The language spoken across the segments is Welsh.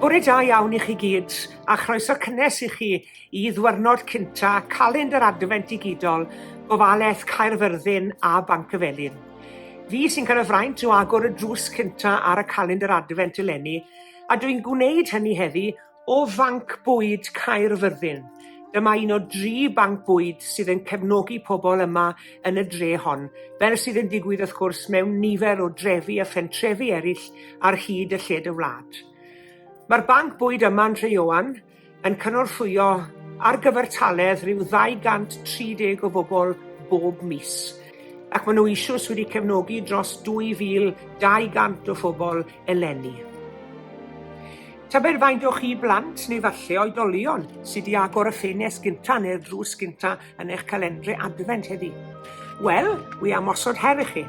Bore da iawn i chi gyd, a chroeso cynnes i chi i ddwyrnod cynta calendr Adfent digidol Gofalaeth Caerfyrddin a Bancyfelin. Fi sy'n cael y fraint o agor y drws cynta ar y calendr Adfent eleni, a dwi'n gwneud hynny heddi O Fanc Bwyd Caerfyrddin. Dyma un o dri banc bwyd sydd yn cefnogi pobl yma yn y dre hon, fel sydd yn digwydd wrth gwrs mewn nifer o drefi a phentrefi eraill ar hyd y lled y wlad. Mae'r banc bwyd yma yn Nhre-Ioan yn cynorthwyo ar gyfartaledd rhyw 230 o bobl bob mis, ac maen nhw eisoes wedi cefnogi dros 2,200 o phobl eleni. Tybed faint o chi blant, neu falle oedolion, sydd 'di agor y ffenest gynta neu'r drws gynta yn eich calendre Adfent heddi? Wel, wi am osod her i chi.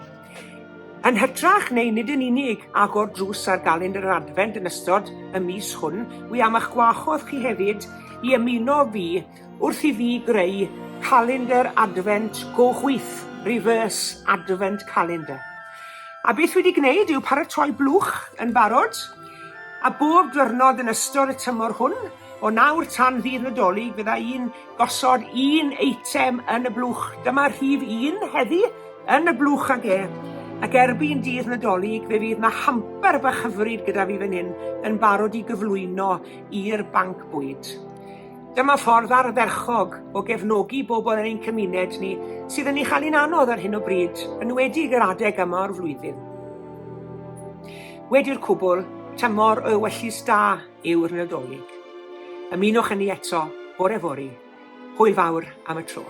Yn hytrach, neu nid yn unig, agor drws ar galendr yr Adfent yn ystod y mis hwn, wi am eich gwahodd chi hefyd i ymuno fi wrth i fi greu calendr Adfent go chwith, reverse Advent calendar. A beth wi 'di gwneud yw paratoi blwch yn barod, A bob dwyrnod yn ystod y tymor hwn, o nawr tan ddydd Nadolig, fydda i'n gosod un eitem yn y blwch. Dyma rhif un heddi, yn y blwch ag e. Ac erbyn dydd Nadolig, fe fydd 'na hamper bach hyfryd gyda fi fan hyn yn barod i gyflwyno i'r banc bwyd. Dyma ffordd ardderchog o gefnogi bobl yn ein cymuned ni sydd yn ei chael hi'n anodd ar hyn o bryd, yn enwedig yr adeg yma o'r flwyddyn. Wedi'r cwbl, tymor o ewyllys da yw'r Nadolig. Ymunwch â ni eto bore fory. Hwyl fawr am y tro.